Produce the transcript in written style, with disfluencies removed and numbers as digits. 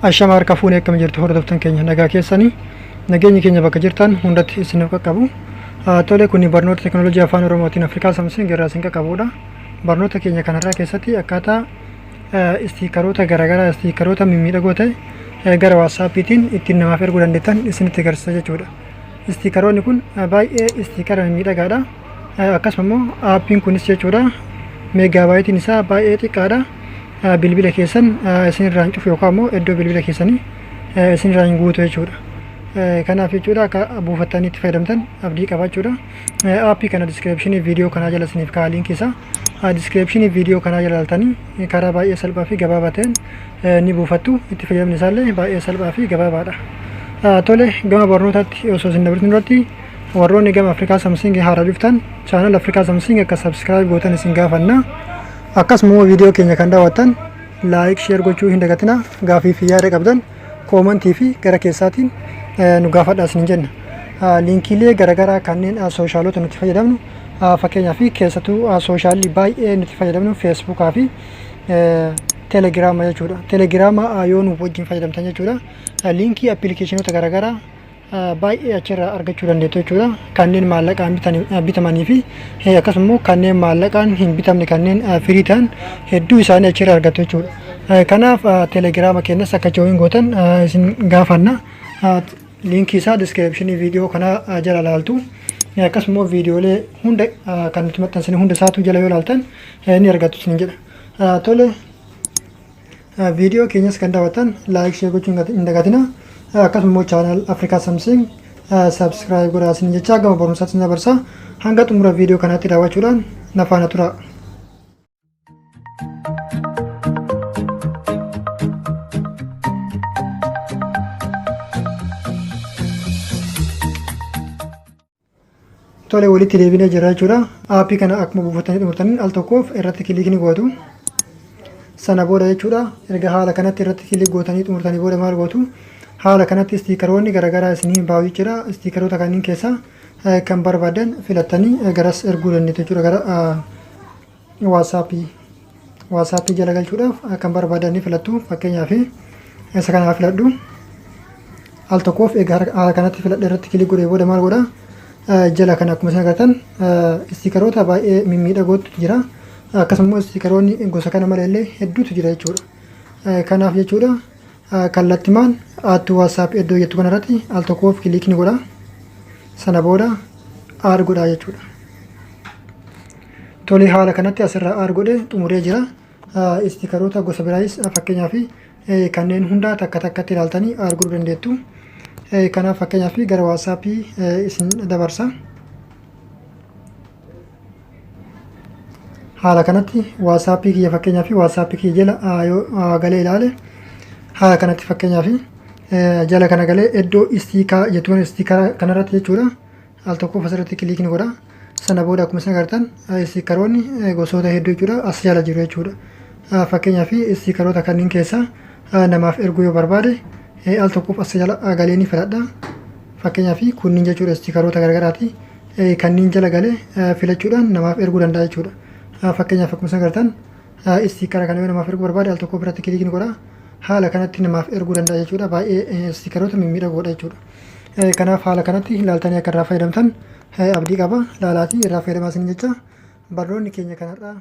Ashama harka fuunee, akkam jirtu hordoftan keenya? Nagaa keessanii? Nageenyi keenya bakka jirtan hundatti isiniif qaqqabu. Tole, kuni barnoota teekinooloojii Afaan Oromootiin Afrikaa Samsung irraa isin qaqqabudha. Barnoota keenya kanarraa keessatti akkaataa istiikaroota garaagaraa, istiikaroota mimmiidhagoo ta'e gara WhatsAppiitiin ittiin namaaf erguu dandeettan isinitti agarsiisa jechuudha. Istiikaroonni kun baay'ee istiikara mimmiidhagaadha. Akkasuma immoo aappiin kunis jechuudha, meegaabaayitiin isaa baay'ee xiqqaadha. Bilbila keessan isin irraa hin cufu yookaan immoo iddoo bilbila keessanii isin irraa hin guutu jechuudha. Kanaaf jechuudha, akka buufattanii itti fayyadamtan abdii qabaachuudha. Aappii kana diskiripshinii viidiyoo kanaa jala isiniif kaa'a liinkii isaa. Diskiripshinii viidiyoo kanaa jala ilaaltanii karaa baay'ee salphaa fi gabaabaa ta'een ni buufattu. Itti fayyadamni isaallee baay'ee salphaa fi gabaabaadha. Tole, gama barnootaatti osoo isin dabarsin duratti, warroonni gama Afrikaa Samsung haaraa dhuftan channel Afrikaa Samsung akka subscribe gootan isin gaafanna. Akkasuma viidiyoo keenya kan daawwattan like, share gochuu hin dagatina. Gaafii fi yaada qabdan koomantii fi gara keessaatiin nu gaafadhaa isin jenna. Liinkiilee garaagaraa kanneen soshaalota nuti fayyadamnu, fakkeenyaa fi keessattuu soshaalii baay'ee nuti fayyadamnu Feesbuukaa fi Telegiraama jechuudha. Telegiraama yoo nu wajjin fayyadamtan jechuudha, liinkii appilikeeshinoota garaagaraa baay'ee achirraa argachuu dandeettu jechuudha. Kanneen maallaqaan bitamanii fi akkasuma immoo kanneen maallaqaan hin bitamne, kanneen firii ta'an hedduu isaanii achirraa argattu jechuudha. Kanaaf Telegiraama keenyas akka join gootan isin gaafanna. Liinkii isaa diskiripshinii viidiyoo kanaa jala ilaaltu. Akkasuma immoo viidiyoolee hunda kan nuti maxxansine hunda isaatu jala yoo ilaaltan ni argattu isin jedha. Tole, viidiyoo keenyas kan daawwattan like, share gochuu hin dagatina. Akkasuma immoo channel Afrikaa Samsung subscribe godhaa isin jechaa, gama barumsaatti isin dabarsa. Hanga xumura viidiyoo kanaatti daawwachuudhaan na faana tura. Tole, walitti deebinee jira jechuudha. Aappii kana akkuma buufatanii xumurtaniin al tokkoof irratti click ni gootu. Sana booda jechuudha, erga haala kanatti irratti click gootanii xumurtanii booda maal gootu? Haala kanatti istiikaroonni garaagaraa isinii baa'u jechuudha. Istiikaroota kanneen keessaa kan barbaadan filattanii garas erguu dandeettu jechuudha. Gara WhatsAppii jala galchuudhaaf kan barbaadan ni filattu. Fakkeenyaaf isa kanaa filadhu. Al tokkoof egaa haala kanatti filadhe irratti click godhee booda maal godha? Jala kana akkuma isin agartan istiikaroota baay'ee mimmiidhagootu jira. Akkasuma istiikaroonni gosa kana malee illee hedduutu jira jechuudha. Kanaaf jechuudha, kallattimaan "Add to WhatsApp" iddoo jettu kanarratti al tokkoof click ni godha. Sana booda add godhaa jechuudha. Tole, haala kanatti asirraa add godhee xumuree jira. Istiikaroota gosa biraayis fakkeenyaaf kanneen hundaa takka takkatti ilaaltanii add godhuu dandeettu. Kanaaf fakkeenyaaf gara WhatsAppii isin dabarsa. Haala kanatti WhatsAppii kiyya, fakkeenyaaf WhatsAppii kiyya jala yoo galee ilaale, haala kanatti fakkeenyaaf jala kana galee iddoo "sticker" jettuun, istiikara kanarratti jechuudha, al tokkoof asirratti click ni godha. Sana booda akkuma isin agartan istiikaroonni gosoota hedduu jechuudha as jala jiru jechuudha. Fakkeenyaaf istiikaroota kanneen keessaa namaaf erguu yoo barbaade al tokkoof as jala galee ni filadha. Fakkeenyaaf kunniin jechuudha istiikaroota garagaraati. Kanneen jala galee filachuudhaan namaaf erguu danda'a jechuudha. Fakkeenyaaf akkuma isin agartan istiikara kana yoo namaaf erguu barbaade al tokkoof irratti click ni godha. Haala kanatti namaaf erguu danda'a jechuudha. Baay'ee istiikaroota mimmiidhagoodha jechuudha. Kanaaf haala kanatti ilaaltanii akka irraa fayyadamtan abdii qaba. Laalaatii irraa fayyadamaa isin jecha, barnoonni keenya kanarraa